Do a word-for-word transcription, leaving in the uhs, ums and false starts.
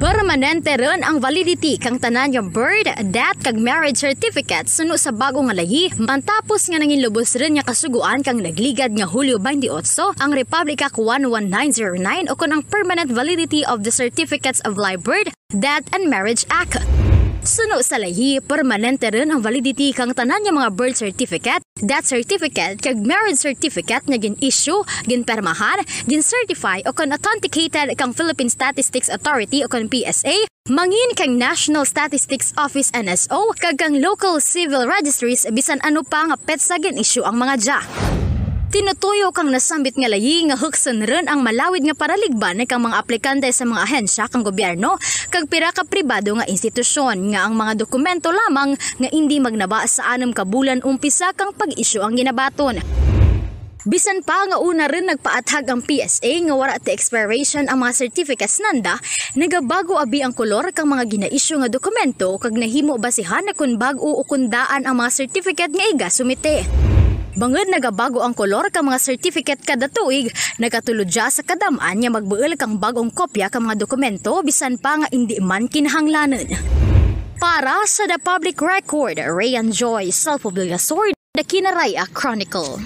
Permanente run ang validity kang tanan nga birth, death, kag marriage certificate suno sa bag-o nga layi, matapos nga nangin lubos run nga kasugoan kang nagligad nga Hulyo twenty-eight ang Republic Act one one nine zero nine ukon ang Permanent Validity of the Certificates of Live Birth, Death and Marriage Act. Suno sa layi, permanente run ang validity kang tanan nga mga birth certificate, death certificate, kag marriage certificate nga gin-issue, ginpirmahan, gin-certify, ukon authenticated kang Philippine Statistics Authority ukon P S A, mangin kang National Statistics Office, N S O, kag kang local civil registries bisan ano pa nga petsa gin-issue ang mga dya. Tinutuyo kang nasambit nga layi nga hukson run ang malawid nga paraligban kang mga aplikante sa mga ahensya kang gobyerno kag pira ka pribado nga institusyon nga ang mga dokumento lamang nga indi magnaba sa anum ka bulan umpisa kang pag-issue ang ginabaton. Bisan pa nga una run nagpaathag ang P S A nga wara ti expiration ang mga certificates nanda, nagabag-o abi ang kolor kang mga gina-issue nga dokumento kag nahimo basihan na kon bag-o ukon daan ang mga certificate nga igasumite. Bangud nagabag-o ang kolor kang mga certificate kada tuig, nagatulod dya sa kadam-an nga magbuul kang bag-ong kopya kang mga dokumento bisan pa nga indi man kinahanglanun. Para sa The Public Record, Rayan Joy Salpo Villasor, The Kinaray-a Chronicle.